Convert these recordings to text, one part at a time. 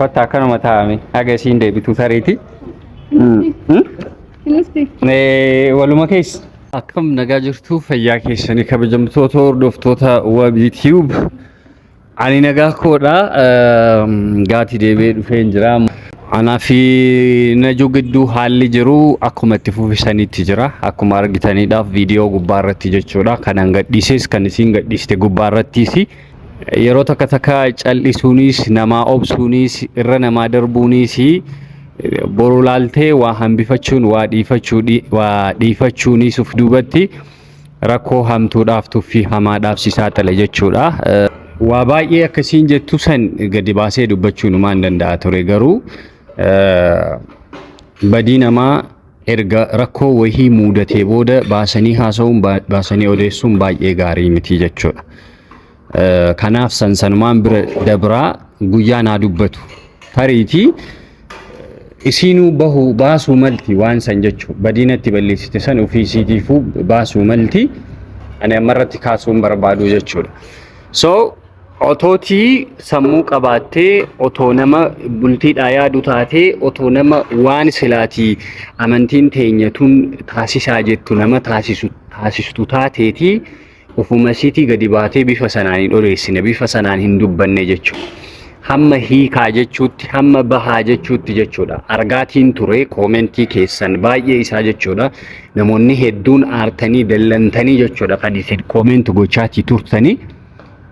Kottaa akkanuma taa'ame haga isiin deebitu sariiti. Waluma keessa. Akkam nagaa jirtu, fayyaa keessanii, kabajamtoota hordoftoota Wabii Tube. Ani nagaa koodha. Gaati deebi'ee dhufeen jira. Anaa fi Najuu gidduu haalli jiru akkuma itti fufisanitti jira. Akkuma argitaniidhaaf viidiyoo gubbaa irratti jechuudha. Kanan gadhiises kan isiin gadhiiste gubbaa irrattis. Yeroo takka takka cal'isuunis, namaa obsuunis, irra namaa darbuunis, boru laaltee waa hambifachuun, waa dhiifachuu, waa dhiifachuunis of duubatti rakkoo hamtuudhaaf tuffii hamaadhaaf si saaxila jechuudha. Waa baay'ee akkasiin jettu san gadi baasee dubbachuu numaan hin danda'a ture, garuu badii namaa erga rakkoo wahii muudatee booda baasanii haasa'uun, baasanii odeessuun baay'ee gaarii miti jechuudha. Kanaaf san sanumaan bira dabraa guyyaa naa dubbatu. Tariitii isiinuu bahu baasuu malti waan san jechuudha. Badiinatti balleessite san ofii isiitiifuu baasuu malti. Ani ammarratti kaasuu hin barbaadu jechuudha. So otootii sammuu qabaattee, otoo nama bultiidhaa yaadu taatee, otoo nama waan silaatii amantiin teenya tun taasisaa jettu nama taasisu taasistu taateetii, ofuma isiitii gadi baatee bifa sanaan hin odeessine, bifa sanaan hin dubbanne jechuudha. Hamma hiikaa jechuutti, hamma bahaa jechuutti jechuudha. Argaatiin ture koomentii keessan baay'ee isaa jechuudha. Namoonni hedduun aartanii dallantanii jechuudha kan isin koomenti gochaatii turtanii.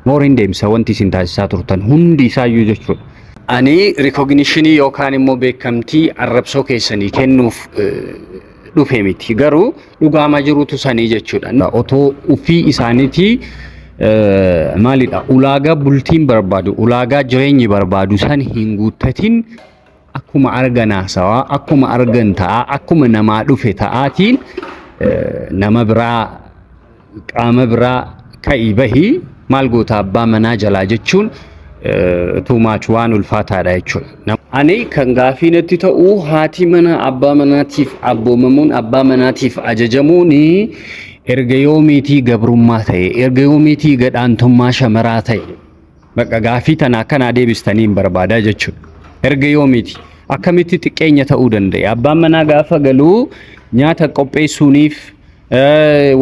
Mooriin deemsa wanti isin taasisaa turtan hundi isaayyuu jechuudha. Ani recognition yookaan immoo beekamtii arrabsoo keessanii kennuuf dhufe miti. Garuu dhugaama jirutu sanii jechuudha. Otoo ofii isaaniitii maalidha, ulaagaa bultiin barbaadu, ulaagaa jireenyi barbaadu san hin guuttatin, akkuma argan haasawaa, akkuma argan ta'aa, akkuma namaa dhufe ta'aatiin, nama biraa, qaama biraa ka'ii bahii maal goota abbaa manaa jalaa jechuun too much, waan ulfaataadha jechuudha. Ani kan gaafii natti ta'u, haati mana abbaa manaatiif abboomamuun, abbaa manaatiif ajajamuun erga yoomiitii gabrummaa ta'e? Erga yoomiitii gadhaantummaa shamaraa ta'e? Bakka gaafii tana akkanaa deebistanii hin barbaadaa jechuudha. Erga yoomiiti? Akkamitti xiqqeenya ta'uu danda'e? Abbaan manaa gaafa galuu nyaata qopheessuuniif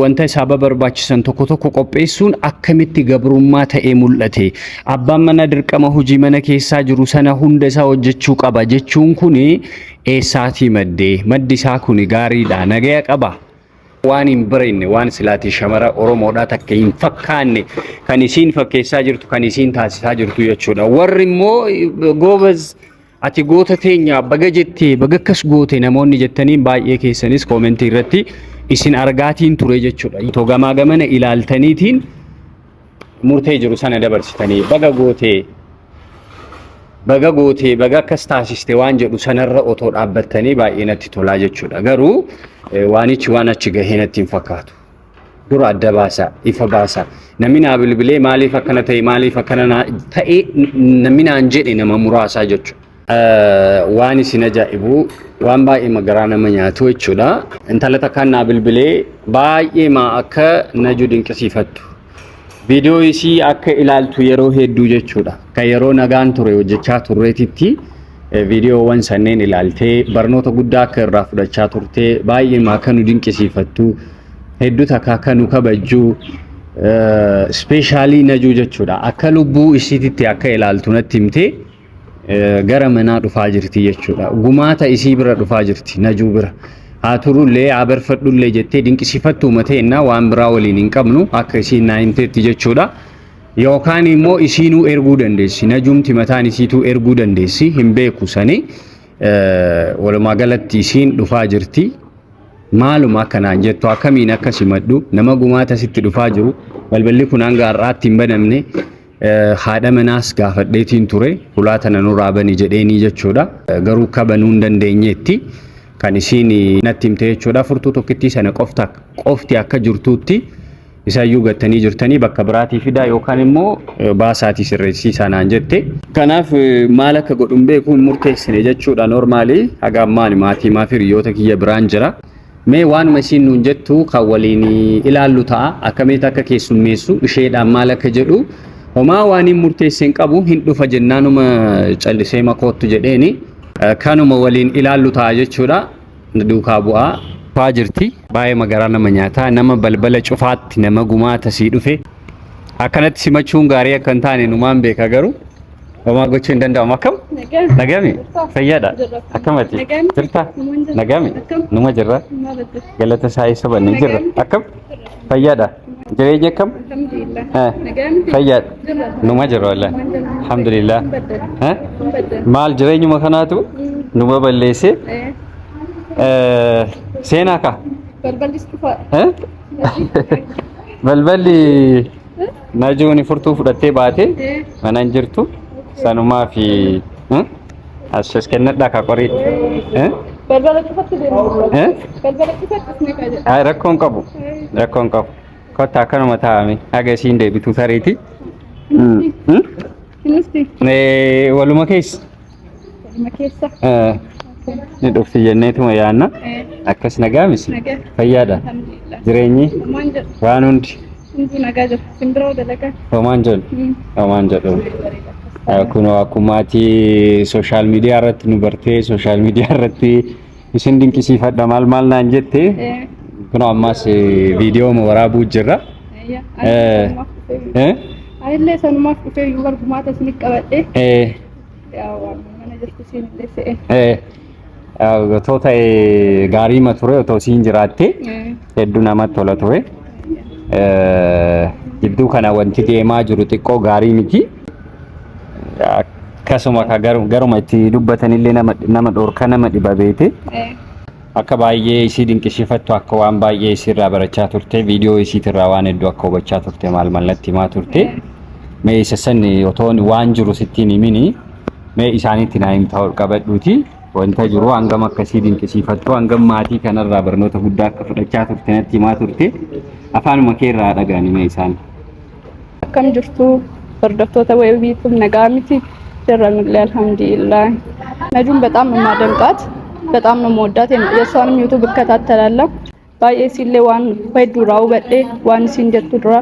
wanta isaa barbaachisan tokko tokko qopheessuun akkamitti gabrummaa ta'ee mul'ate? Abbaan manaa dirqama hojii mana keessaa jiru sana hunda isaa hojjechuu qaba jechuun kuni eessaatii maddee? Maddi isaa kuni gaariidha? Nagaya qaba? Waan hin bareenne, waan silaatii shamara Oromoodhaa takka hin fakkaanne kan isiin fakkeessaa jirtu, kan isiin taasisaa jirtu jechuudha. Warri immoo "Goobaz, ati goota teenya, baga jettee, baga akkas goote" namoonni jettaniin baay'ee keessanis koomentii irratti isin argaatiin ture jechuudha. Itoo gamaa gamana ilaaltaniitiin murtee jiru sana dabarsitanii, baga gootee, baga gootee, baga akkas taasiste waan jedhu sanarra otoo dhaabbattanii baay'ee natti tolaa jechuudha. Garuu waanichi waan achi gahee natti hin fakkaatu. Dura adda baasaa, ifa baasaa. Namni naa bilbilee maaliif akkana ta'e, maaliif akkana naa ta'e namni naan jedhe nama muraasaa jechuudha. Waan isin ajaa'ibu, waan baay'ee magaraa nama nyaatu jechuudha. Intala takkaan naa bilbilee baay'ee maa akka Naju dinqisiifattu. Viidiyoo isii akka ilaaltu yeroo hedduu jechuudha. Kan yeroo nagaan ture hojjechaa turreetitti viidiyoowwan sanneen ilaaltee barnoota guddaa akka irraa fudhachaa turtee, baay'ee akka nu dinqisiifattu, hedduu takka akka nu kabajju, specially Najuu jechuudha. Akka lubbuu isiititti akka ilaaltu natti himtee gara manaa dhufaa jirti jechuudha. Gumaata isii bira dhufaa jirti, Najuu bira. Haa turullee, haa barfadhullee jettee dinqisiifattu mateennaa waan biraa waliin hin qabnu akka isiin naa himteetti jechuudha. Yookaan immoo isiinuu erguu dandeessi. Najuumti mataan isiituu erguu dandeessi. Hin beeku sani. Walumaa galatti isiin dhufaa jirti. Maaluma akkanaan jettu, akkamiin akka simadhu nama gumaata sitti dhufaa jiru? Balballi kun hanga har'aatti hin banamne. Haadha manaas gaafadheetiin ture, hulaa tana nurraa bani jedheenii jechuudha. Garuu akka banuu hin dandeenyeetti kan isiin natti himte jechuudha. Furtuu tokkittii sana qofta qofti akka jirtuutti isayyuu gattanii jirtanii, bakka biraatii fidaa yookaan immoo baasaatii sirreessiisaa naan jette. Kanaaf maal akka godhu hin beeku, hin murteessine jechuudha. Normally haga ammaan maatii maaf hiriyoota kiyya biraan jira. Mee waanuma isiin nuun jettu kan waliin ilaallu ta'a. Akkamitti akka keessummeessu, isheedhaan maal akka jedhu Homaa waan hin murteesse hin qabu hin dhufa jennaanuma callisee makoottu jedheeni kanuma waliin ilaallu ta'a jechuudha. Duukaa bu'aa. Dhufaa jirti. Baay'ee magaraa nama nyaataa. Nama balbala cufaatti nama gumaata sii dhufe. Akkanatti simachuun gaarii akka hin taane numaan beeka garuu homaa gochuu hin danda'amu. Akkam? Nagami? Fayyaadha? Akkamati? Jirta? Nagami? Numa jirra? Galata isaa isa banne jirra. Akkam? Fayyaadha? Jireenya akkam? Fayyaadha? Numa jirra wallahi. Alhamdulillah. Maal jireenyuma kanaatu numa balleesse. Seenaa kaa? Balballis cufaadha. Balballi Najuuni furtuu fudhattee baate mana hin jirtu. Sanumaa fi as kennadhaa kaa qorii. Balbala cufatti deemu. Balbala cufatti isni kaa jedha. Ay rakkoon qabu. Rakkoon qabu. Kottaa akkanuma taa'ame haga isiin deebitu tariiti. Innis Waluma keessa. Waluma keessa. Ni dhufti jenneetuma yaanna. Akkas nagaa misi. Nagaa. Fayyaadha. Alhamdulillah. Jireenyi Homaan jedhu. waan hundi Hunduu nagaa jira. Simbiroo dalagaa. homaan jedhu. Homaan jedhu. Bareeda akkas. Kunoo akkuma ati social media irratti nu bartee social media irratti isin dinqisiifadha maal maal naan jette kunoo ammas viidiyoo waraabuu jirra. Ayya. Anillee sanumaaf dhufee iyyuu bargumaata isinif qabadhe. Yaa waan mana jirtu isinillee se'e. Otoo ta'e gaariima ture otoo siin jiraatte hedduu namatti tola ture. Gidduu kana wanti deemaa jiru xiqqoo gaarii miti. Akkasuma ka garuma itti dubbatanillee nama dhorka nama dhiba beete. Akka baay'ee isii dinqisiifattu akka waan baay'ee isiirraa barachaa turte viidiyoo isiitirraa waan hedduu akka hubachaa turte maal mallatti himaa turte. Mee isa san otoo waan jiru sitti hin himini mee isaanitti naa himtaa ol qabadhuuti. Wanta jiru hangam akkasii dinqisiifattu hangam maatii kanarraa barnoota guddaa akka fudhachaa turte natti himaa turte. Afaanuma keerraa dhagaani mee isaan. Akkam jirtu hordoftoota weebiituuf nagaa miti jirra nullee አልሐምዱሊላህ። ነጁን በጣም ነው የማደንቃት፣ በጣም ነው የምወዳት። የእሷንም ዩቱብ እከታተላለሁ። Baay'ee isiillee waan hedduu irraa hubadhe waan isiin jettu dura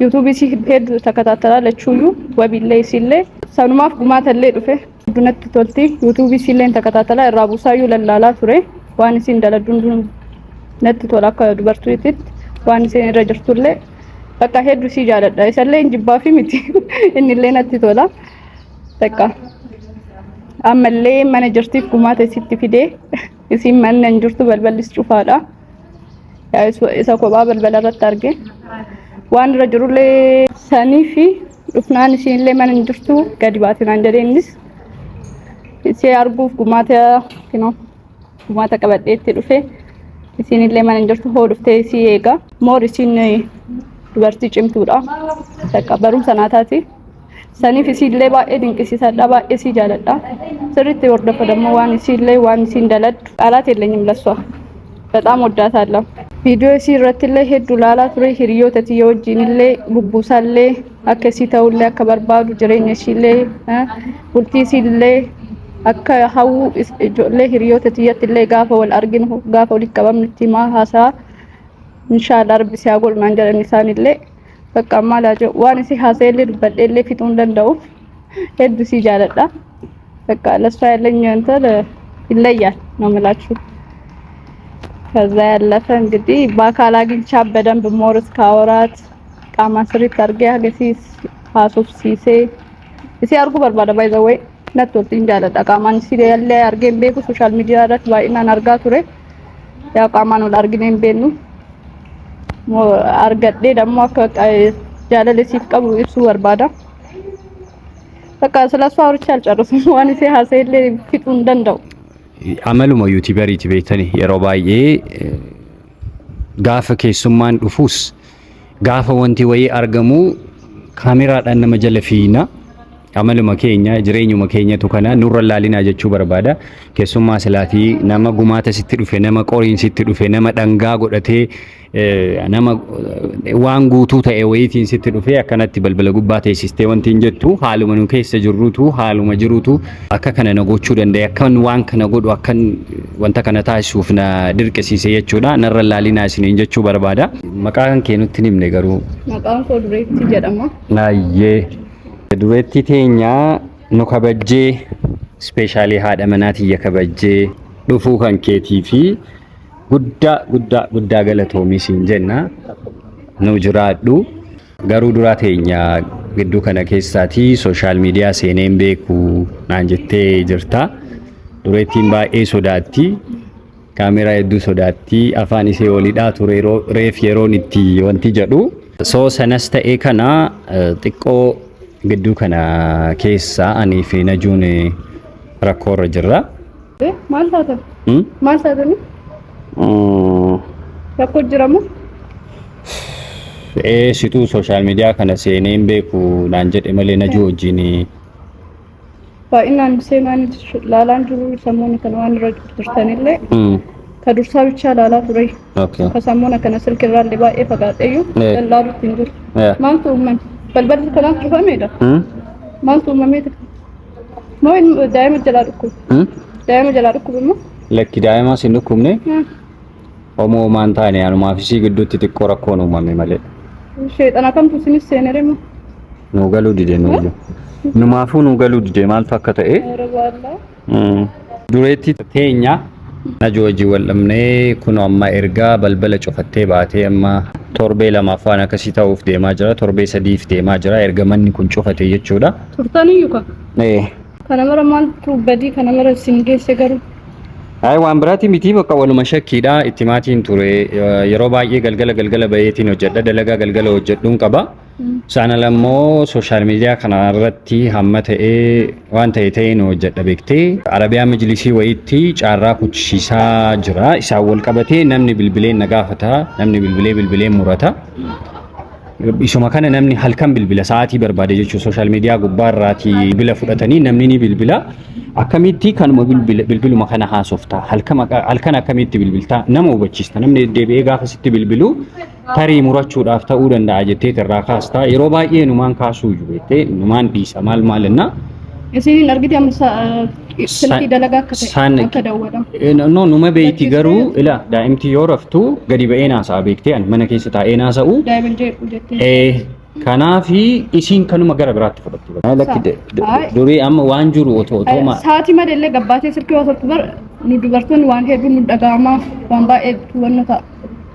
yuutuubii isii hedduu ተከታተላ lachuuyyuu wabiillee isiillee sanumaaf gumaatallee dhufe hedduu natti tolti. Yuutuubii isiillee ተከታተላ irraa buusaayyuu lallaalaa ture waan isiin daladdu hunduu natti tola akka dubartiitti waan isiin irra jirtullee bakka hedduu isii jaaladha. Isallee hin jibbaafi miti innillee natti tola. Bakka ammallee mana jirtiif gumaata isitti fidee isiin manna hin jirtu balballis cufaadha. Yaa isa kophaa balbala irratti arge waan irra jirullee sanii fi dhufnaan isiinillee mana hin jirtu gadi baate naan jedhee innis isee arguuf gumaata kinoo gumaata qabadheetti dhufe isiinillee mana hin jirtu hoo dhuftee isii eega moor isiin dubartii cimtuudha. Bakka barumsa naa taati. Saniif isiillee baay'ee dinqisiisadha baay'ee isii jaaladha. Sirriitti hordofa ደግሞ waan isiillee waan isiin daladdu ቃላት የለኝም ለሷ በጣም ወዳታለሁ። Viidiyoo isii irratti illee hedduu laalaa ture hiriyoota tiyya wajjin illee bubbuusallee akka isii ta'ullee akka barbaadu jireenya ishiillee bultii isiillee akka hawwu ijoollee hiriyoota tiyyatti illee gaafa wal arginu gaafa walitti qabamnu itti himaa haasaa inshaallah rabbi si haa godhu naan jedhan isaanillee bakka ammaa laa jedhu waan isii haasa'ellee dubbadheellee fixuu hin danda'u hedduu isii jaaladha. በቃ ለእሷ ያለኝ እንትን ይለያል ነው የምላችሁ። ከዛ ያለፈ እንግዲህ በአካል አግኝቻ በደንብ more እስካወራት qaamaan sirriitti argee agarsiis haasofsiisee isii arguu barbaada by the way natti toltiin jaaladha qaamaan isii illee argee hin beeku social media irratti baay'inaan argaa ture yaa qaamaan ol arginee hin beeknu argadhee ደግሞ akka jaalala isiif qabu ibsuu barbaada. በቃ ስለሷ አውርቼ አልጨርስም waan isii haasa'ellee fixuu hin danda'u. Amaluma yuutuberiiti beektani yeroo baay'ee gaafa keessummaan dhufus gaafa wanti wayii argamu kaameraadhaan nama jala fiina. Amaluma keenya jireenyuma keenyatu kana nurra laalinaa jechuu barbaada. Keessummaa silaatii nama gumaata sitti dhufe, nama qoriin sitti dhufe, nama dhangaa godhatee nama waan guutuu ta'e wayiitiin sitti dhufe akkanatti balbala gubbaa teessistee wanti hin jettu haaluma nu keessa jirrutu haaluma jirutu akka kana na gochuu danda'e akkan waan kana godhu akkan wanta kana taasisuuf na dirqisiise jechuudha. Narra laalinaa isiniin jechuu barbaada. Maqaa kan kee nutti hin himne garuu. Maqaan koo Dureetti jedhama. Naayyee. Dureettii teenya nu kabajjee, especially haadha manaa tiyya kabajjee dhufuu kan keetii fi guddaa guddaa guddaa galatoomii siin jenna. Nu jiraadhu. Garuu duraa teenya gidduu kana keessaatii social media seeneen beeku naan jettee jirta. Dureettiin baay'ee sodaatti. Kaameraa hedduu sodaatti. Afaan ishee olidhaa ture reef yeroon itti wanti jedhu. So sanas ta'ee kana xiqqoo gidduu kana keessa anii fi Najuun rakkoorra jirra. Maal taatan? Maal taatani? Rakkoo jiramu? Ee, situu social media kana seenee hin beeku naan jedhe malee Najuu wajjin Baay'inaan seenaan laalaan jiru sammuun kana waan irra jirtanillee ka dursaa bichaa laalaa ture. Ka sammuun akkana silkirraallee baay'ee fagaadheeyyuu lallaalutti hin jiru. Maaltu uumame? Balballi kanaaf cufameedha. Maaltu uumameeti? Moo daa'ima jalaa dhukkuba? Daa'ima jalaa dhukkuba immoo? Lakki, daa'imaas hin dhukkubne. Homoo homaan taane, anumaaf isii gidduutti xiqqoo rakkoon uumame malee. Sheexana kamtu isinis seenere moo? Nuu galuu dide nuyyuu. Numaafuu nuu galuu dide maaltu akka ta'e. Yeroo Dureetti teenya Najuu wajjin wal dhabnee kunoo amma ergaa balbala cufattee baatee amma torbee lamaaf waan akkasii ta'uuf deemaa jira. Torbee sadiif deemaa jira erga manni kun cufate jechuudha. Turtaniyyuu ka. Kana mara maaltu badii kana mara isin geesse garuu? Ay, waan biraati miti, bakka waluma shakkiidha itti maatiin ture. Yeroo baay'ee galgala galgala baheetiin hojjedha, dalagaa galgala hojjedhuun qaba. Isaan ala immoo social media kana irratti hamma ta'ee waan ta'e ta'een hojjedha beektee. Arabiyaa majlisii wayiitti caarraa kuchisiisaa jira. Isaan wal qabatee namni bilbilee na gaafata, namni bilbilee bilbilee murata. Isuma kana namni halkan bilbila sa'aatii barbaade jechuun social media gubbaa irraatii bilbila fudhatanii namni ni bilbila. Akkamitti kanuma bilbila bilbiluma kana haasofta, halkan akkamitti bilbilta, nama hubachiista, namni deddeebi'ee gaafa sitti bilbilu tarii murachuudhaaf ta'uu danda'a jettee irraa kaasta. Yeroo baay'ee numaan kaasuu iyyuu beektee numaan dhiisa maal maal innaa. Isiniin argite amma silkii dalagaa akka ta'e akka dawwadamu. No, numa beeyti garuu ila daa'imti yoo raftu gadi ba'ee naasa'a beektee, ani mana keessa taa'ee naasa'u. Daa'ima jeequ jettee. Kanaafi isiin kanuma gara biraatti fudhatti. Lakki, durii amma waan jiru otoo otoo Sa'aatii malee illee gabbaatee silkii haasoftu bar nu dubartoonni waan hedduu nu dhaga'amaa, waan baay'ee hubannoo ta'a.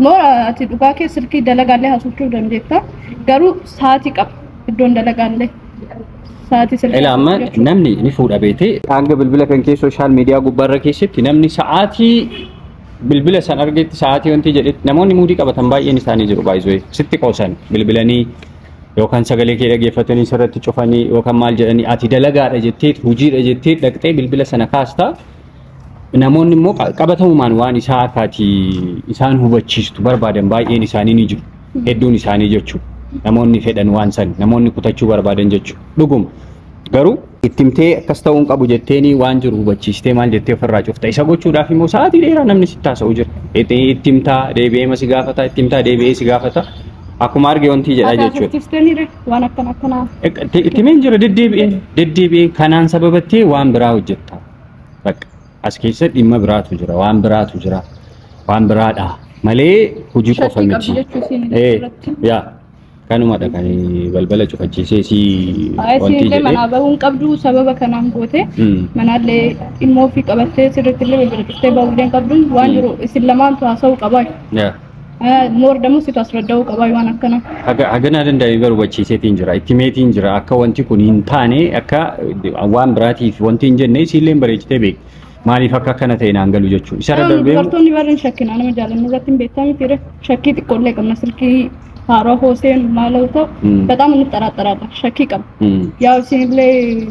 Moora ati dhugaa kee silkii dalagaallee haasofchuu dandeetta, garuu sa'aatii qaba iddoon dalagaallee sa'aatii silkii Ila amma haasoftu jechuudha. namni ni fuudha beetee, hanga bilbila kan kee social media gubbaarra keessatti namni sa'aatii bilbila san argetti sa'aatii wanti jedhetti namoonni muudii qabatan baay'een isaanii jiru, baay'ee sitti qoosan bilbilanii yookaan sagalee kee dhageeffatanii sirratti cufanii yookaan maal jedhanii, ati dalagaadha jettee hojiidha jettee dhaqxee bilbila sana kaasta. Namoonni immoo qabatamumaan waan isaa akka ati isaan hubachiistu barbaadan baay'een isaanii ni jiru. Hedduun isaanii jechuudha. Namoonni fedhan waan san, namoonni kutachuu barbaadan jechuudha. Dhuguma. Garuu ittimtee akkas ta'uu hin qabu jetteeni waan jiru hubachiistee maal jettee ofirraa cufta. Isa gochuudhaaf immoo sa'aatii dheeraa namni sitti haasa'u jira. Ittimtaa deebi'ee si gaafata, ittimtaa deebi'ee si gaafata. Akkuma arge wanti jedha jechuudha. Haasofsiiftaniire waan akkana akkanaa? Ittimeen jira deddeebi'ee deddeebi'ee, kanaan sababattee waan biraa hojjetta. Bakka as keessa dhimma biraatu jira, waan biraatu jira, waan biraadha malee hojii qofa Shakkii qabdi miti. jechuu isiin irratti. Yaa, kanumadha kan balbala cufachiisee si Ay, wanti isiin illee jedhee. manaa bahuu hin qabdu, sababa kanaan goote. Manaallee dhimma ofii qabattee sirriitti illee balbala cuftee bahuu illee hin qabdu, waan jiru isin lamaantu haasa'uu qabaa. Moor dammoo situ as radda'uu qabaa waan akkana. Haganaa danda'ame garuu hubachiiseetiin jira. Itti meetiin jira akka wanti kun hin taane, akka waan biraatiif wanti hin jenne isiillee bareechitee beekti. Maaliif akka akkana ta'e naan galu jechuudha. Isarra darbee Dubartoonni barri hin shakkina, nama jaalannu irratti hin beektaa miti, shakkii xiqqoollee qabna, silkii haaraa hooseen maal haa ta'u በጣም እንጠራጠራለን, shakkii qabna. Yaa, isinillee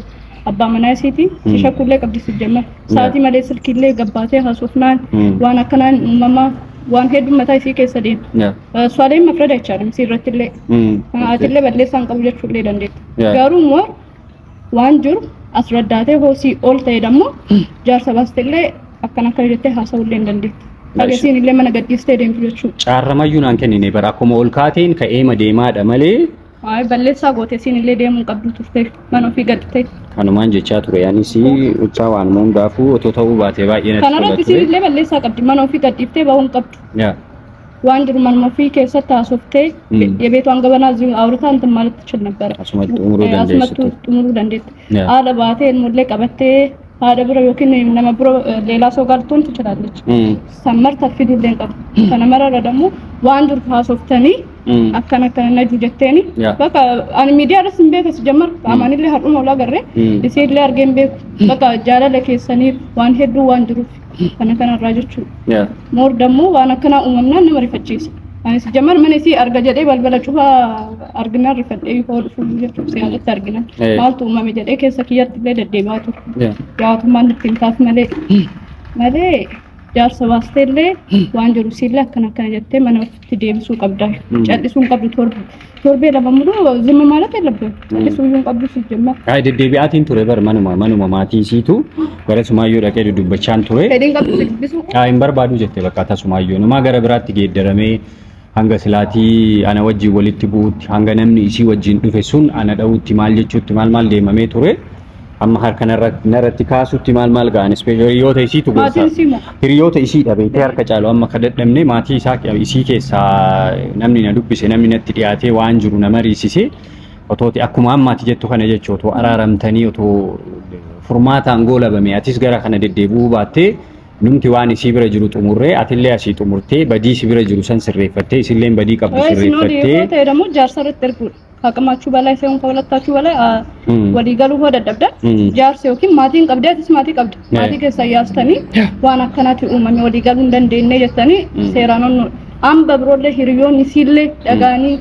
abbaa manaa isiiti si shakkuullee qabdi ሲጀመር sa'aatii malee silkiillee gabbaatee haasofnaan waan akkanaan uumamaa waan hedduu mataa isii keessa deema. እሷ መፍረድ አይቻልም isii irratti illee, atillee balleessaa hin qabu jechuullee dandeetta. Garuu immoo waan jiru as raddaatee hoosii ol ta'e dammoo jaarsa baastellee akkana akkana jettee haasa'ullee hin dandeettu. Dhagasiin illee mana gadhiistee deemtu jechuudha. Caarramayyuu naan kennine bara, akkuma ol kaateen ka'ee deemaadha malee. Ay, balleessaa goote, isiin illee deemuu hin qabdu turte mana ofii gadhite. Kanumaan jechaa ture anis uccaa waan hundaafuu otoo ta'uu baatee baay'ee natti tola Kanarratti isiin ture. illee balleessaa qabdi, mana ofii gadhiiftee bahuu hin qabdu. Yaa. Waan jiru manuma ofii keessatti haasoftee የቤቷን ገበና እዚሁ አውርታ እንትን ማለት ትችል ነበረ። Asumatti xumuruu dandeessi Asumatti turte. xumuruu dandeetti. Haadha baatee ilmoollee qabattee haadha bira yookiin nama bira ሌላ ሰው ጋር ልትሆን ትችላለች። Sammarta fiduullee hin qabdu. Kana mararra ደግሞ waan jiru haasoftanii akkana akkana najuu jetteeni. Bakka ani miidiyaa irratti hin beeku ሲጀመር qaamaan har'uma ol agarre isiillee argee hin beeku. Bakka jaalala keessaniif waan hedduu waan jiruuf kana kanarraa jechuudha. Moor ደግሞ waan akkanaa uumamnaan nama rifachiisa. Ani ሲጀመር mana isii arga jedhee balbala cufaa arginaan rifadhee hoo dhufu jechuuf si alatti arginaan maaltu uumame jedhee keessa kiyyatti illee deddeebi'aa ture. Jaatummaan ittiin taaf malee malee jaarsa baastee illee waan jiru siillee akkana akkana jettee mana ofitti deebisuu qabda. Callisuu hin qabdu torbee lama muluu ዝም ማለት የለብህም. Callisuu iyyuu hin qabdu ሲጀመር. Ay, deddeebi'aatiin ture bar manuma maatii isiitu gara Sumaayyoo dhaqee dudubbachaan ture. Fedhiin qabdu si dubbisuu. Haa, hin barbaadu jette bakka tasumayyoo. Numaa gara biraatti geeddaramee hanga silaatii ana wajjin walitti bu'utti, hanga namni isii wajjin dhufe sun ana dha'utti, maal jechuutti, maal maal deemamee ture. Amma harka narratti kaasutti maal maal ga'an hiriyoota isiitu gorsa. Maatiin isii moo? Hiriyoota isii dhabeetee harka caalu amma ka dadhabne maatii isaa isii keessaa namni na dubbise, namni natti dhiyaatee waan jiru na mariisise, otooti akkuma ammaati jettu kana jechuu otoo araaramtanii, otoo furmaataan goolabame, atis gara kana deddeebi'uu baattee, numti waan isii bira jiru xumurree, atillee asii xumurtee, badii isii bira jiru san sirreeffattee, isilleen badii qabdu Isin olii yoo sirreeffattee. ta'e ደግሞ jaarsa irratti erguudha. ከአቅማችሁ በላይ ሳይሆን ከሁለታችሁ በላይ walii galuu hoo dadhabdan jaarsa yookiin maatiin qabdee atis maatii qabda. Maatii keessa yaastanii waan akkanaatti uumame walii galuu hin dandeenye jettanii seeraan onnu amba biroollee hiriyoonni isiillee dhagaanii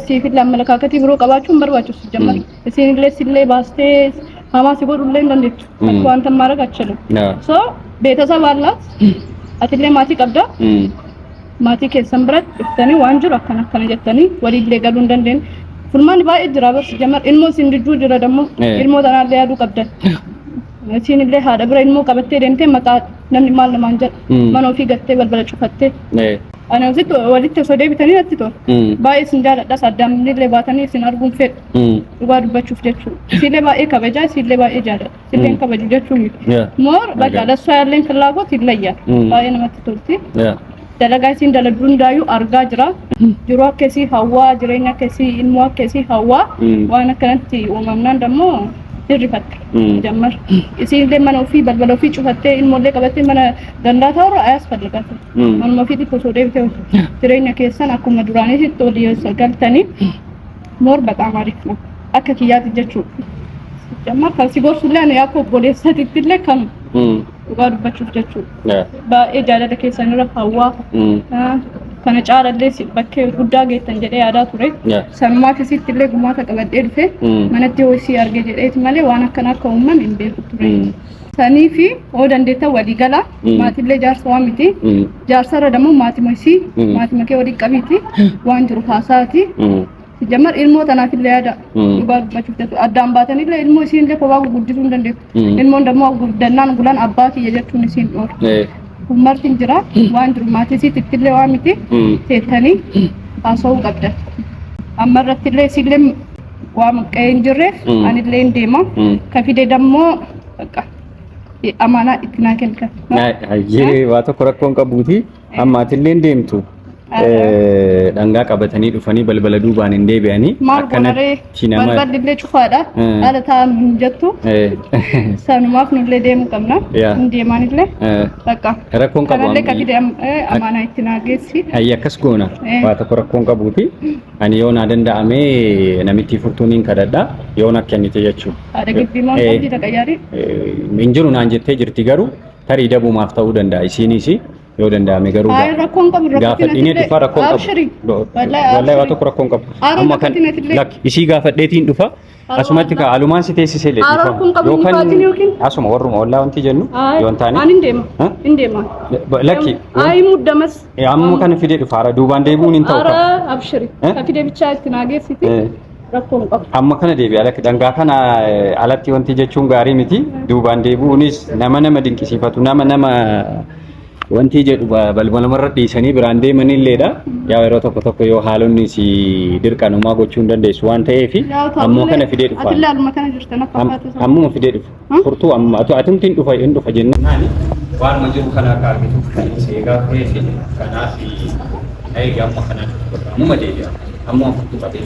siifillee አመለካከት biroo qabaachuun barbaachisu ጀመር isiinillee sillee baastee hamaa si godhullee hin dandeettu. Akka wanta ማድረግ አትችልም። So ቤተሰብ አላት atillee maatii qabda. Maatii keessan biratti dhuftanii waan jiru akkana akkana jettanii waliillee galuu hin dandeenye. Furmaanni baay'ee jira barsi jamar ilmoo isin gidduu jira ደግሞ ilmoo tanaallee yaaduu qabdan. Isiin illee haadha bira ilmoo qabattee deemtee maqaa namni maal namaan jedha. Mana ofii gattee balbala cufattee. Ani ofitti walitti osoo deebitanii natti tola. Baay'ee isin jaaladhas addaamnillee baatanii isin arguun fedhu. Dhugaa dubbachuuf jechuudha. Isiillee baay'ee kabajaa, isiillee baay'ee jaaladha. Isiillee hin kabaju jechuu miti. Moor በቃ ለእሷ ያለኝ ፍላጎት ይለያል። Baay'ee namatti tolti. Dalagaa isiin dalagdu hundaayyuu argaa jira. Jiruu akkasii hawwaa, jireenya akkasii, ilmoo akkasii hawwaa. Waan akkanatti uumamnaan ደግሞ hirrifatte. Jammar. Isiillee mana ofii balbala ofii cufattee ilmoollee qabattee mana gandaa ta'urra አያስፈልጋትም. Manuma ofiitti osoo deebitee jireenya keessan akkuma duraaniitti olii galtanii moor በጣም አሪፍ ነው. Akka kiyyaatti jechuudha. Jammar kan si gorsullee ani akka obboleessatitti illee kanuma dhugaa dubbachuuf jechuudha. Baay'ee jaalala keessan irra hawwaa. Kana caalallee si bakkee guddaa geettan jedhee yaadaa ture. Sanumaaf isitti illee gumaata qabadhee dhufe manatti hoo isii arge jedheeti malee waan akkana akka uumame hin beeku ture. Sanii fi hoo dandeettan walii gala maatillee jaarsa waan miti. Jaarsarra ደግሞ maatima isii maatima kee walii qabiiti waan jiru haasaati. ሲጀመር ilmoo tanaaf illee yaada dhugaa dubbachuuf jechuudha. Addaan baatanillee ilmoo isiin illee kophaa guddisuu hin dandeettu. Ilmoon ደግሞ guddannaan gulaan abbaa kiyya jechuun isiin dhoortu. Marti hin jira waan jiru maatii isiitti illee waa miti teettanii haasa'uu qabdan. Amma irratti illee isiillee waa qe'ee hin jirreef anillee hin deema. Ka fide ደግሞ በቃ amaanaa itti naa kenna. Hayyee, waa tokko rakkoon qabuuti. Amma atillee hin deemtu. Dhangaa qabatanii dhufanii balbala duubaan hin deebi'anii. Maal goonaree Akkanatti nama balballi illee cufaadha. Haala taa'an hin jettu. Sanumaaf nullee deemuu qabna. Hin deemaan illee. Bakka. Rakkoon qabu. Kanallee ka fide amaanaa itti naa geessi. Hayya, akkas goona. Waa tokko rakkoon qabuuti. Ani yoo naa danda'ame namitti furtuun hin kadhadha. Yoo na kennite jechuudha. Haadha gibbii moo qabdi taqayyaarii? Hin jiru naan jettee jirti, garuu tarii dabumaaf ta'uu danda'a. Isiinis yoo danda'ame garuu Hayi, rakkoon qabu gaafadhiinee dhufa, rakkoon qabu. Abshiri. Wallahi waa tokko rakkoon qabu. Aara Amma kan rakkatin atillee. Lakki, isii gaafadheetiin dhufa. Asumatti ka alumaan si teessisee illee Aara rakkoon qabu, hin faatin yookiin? Asuma warruma ollaa wanti jennu yoo hin taane. Ani hin deema. Hin deema. Lakki. Ayi, muddamas. Amma kana fidee dhufa, haara duubaan deebi'uun hin ta'u Aara qaba. abshiri. Eh? Ka fide bichaa itti naa geessiti. Rakkoon qabu. Amma kana deebi'a, lakki, dhangaa kana alatti wanti jechuun gaarii miti. Duubaan deebi'uunis nama nama dinqisiifatu, nama nama wanti jedhu balbalumarra dhiisanii biraan deemanilleedha. Yaa, yeroo tokko tokko yoo haalonni si dirqanumaa gochuu hin dandeessu waan ta'eef ammoo kana fidee dhufa. Atillee aluma kana jirta na fakkaata. Ammuma fidee dhufa. Furtuu amma atumti hin dhufa hin dhufa jennaan. Waanuma jiru kana akka argituuf kan inni eegaa turee fi kanaaf na eegi amma kanaan ammuma deebi'a. Amma afurtu qabee.